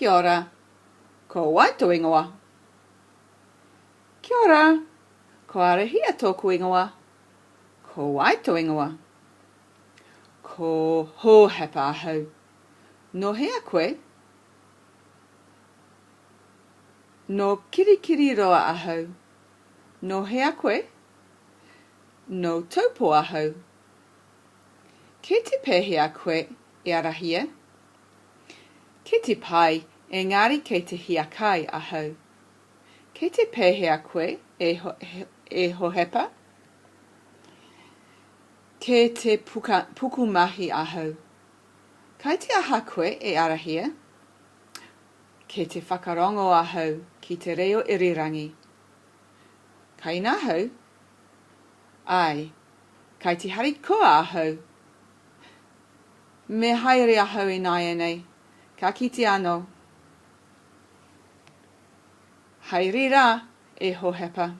Kia ora. Ko wai tō ingoa? Kia ora. Ko Arahia tōku ingoa. Ko wai tō ingoa? Ko Hōhepa ahau. Nō hea koe? Nō Kirikiriroa ahau. Nō hea koe? Nō Taupō ahau. Kei te pēhea koe, e Arahia? Kei te pai, engari kei te hiakai ahau. Kei te pēhea koe, e, e Hohepa? Kei te puka, pukumahi ahau. Kai te aha koe, e Arahia? Kei te whakarongo ahau ki te reo irirangi. Kai ahau? Āe, kai te harikoa ahau. Me haere ahau ināianei, ka kite anō. Haere rā, e Hohepa.